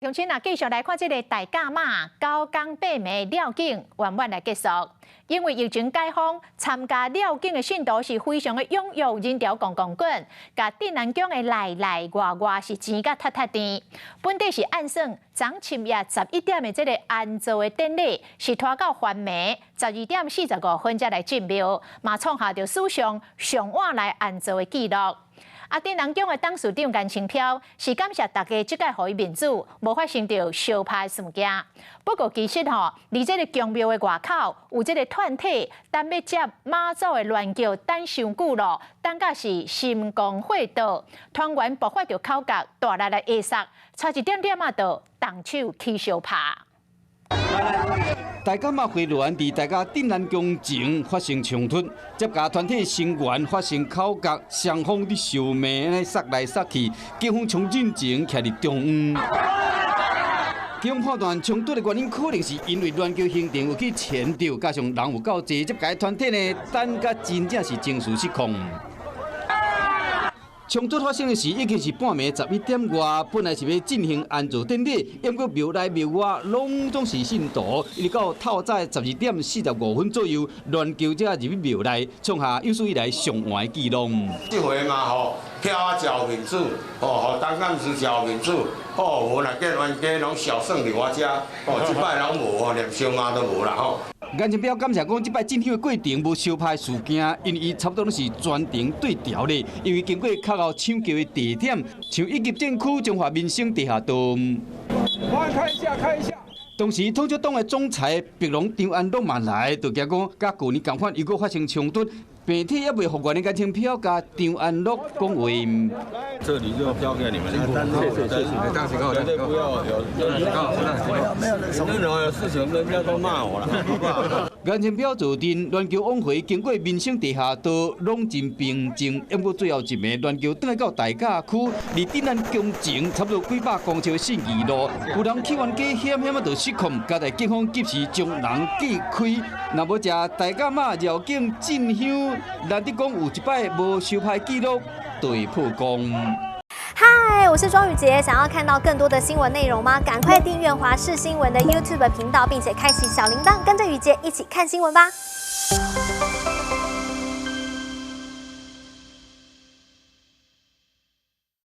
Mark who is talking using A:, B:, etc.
A: 鄉親啊，繼續來看這个大甲媽9工8暝繞境圓滿來結束。因為疫情解封，參加繞境的信徒是非常的踴躍，人潮滾滾滾，共鎮瀾宮的內內外外是擠甲塌塌甜。本底是按算昨深夜11點的這个安座的典禮，是拖到昏暝12點45分才來進廟，嘛創下著史上上晚來安座的紀錄。啊！鎮瀾宮的董事長顏清標是感謝大家這擺予伊面子，無發生著相拍事件。不過其實吼，佇這个宮廟的外口有這个團體，等欲接媽祖的鸞轎等傷久咯，等甲是心光火燥，團員爆發著口角，大力來下殺，差一點點仔就動手起相拍。
B: 大甲媽回鑾佇大甲鎮瀾宮前發生衝突，接駕團體成員發生口角，雙方佇相罵，按呢殺來殺去，警方衝進前徛佇中央。警方判斷衝突的原因可能是因為鸞轎行程有去牽著，加上人有夠濟，接駕團體呢等甲真正是情緒失控。衝突發生的時已經是半暝11點外，本來是欲進行安座典禮，毋過廟內廟外攏總是信徒，一直到透早12點45分左右，鸞轎才入去廟內，創下有史以來上晚的紀錄。
C: 這回嘛吼，飄啊真有面子，吼，予董監事真有面子，吼，無若見冤家攏小算佇我遮，吼，這擺攏無吼，連相罵都無啦吼。
B: 顏清標感謝講，這擺進香的過程無相拍事件，因為伊差不多攏是全程對調的，因為經過較後搶救的地點，像一級戰區中華民生地下道。
D: 我看一下，看一下。
B: 當時統促黨的總裁白龍張安樂嘛來，就驚講佮舊年仝款又閣發生衝突，病體猶未復原的顏清標共張安樂講話。
E: 這裡就交給你們，謝謝謝謝，絕對不要有任何事情，人家都罵我了，好不好？
B: 顏清標坐鎮鸞轎往回經過民生地下道，攏真平靜。毋過最後一暝，鸞轎轉來到大甲區，離鎮瀾宮前差不多幾百公尺的信義路，有人去冤家險險仔就失控，佳哉警方及時將人隔開。若無食大甲媽繞境進香，難得講有一擺無相拍記錄，就會曝光。
F: 嗨，我是莊宇傑，想要看到更多的新聞內容嗎？趕快訂閱華視新聞的 YouTube 頻道，並且開啟小鈴鐺，跟着宇傑一起看新聞吧。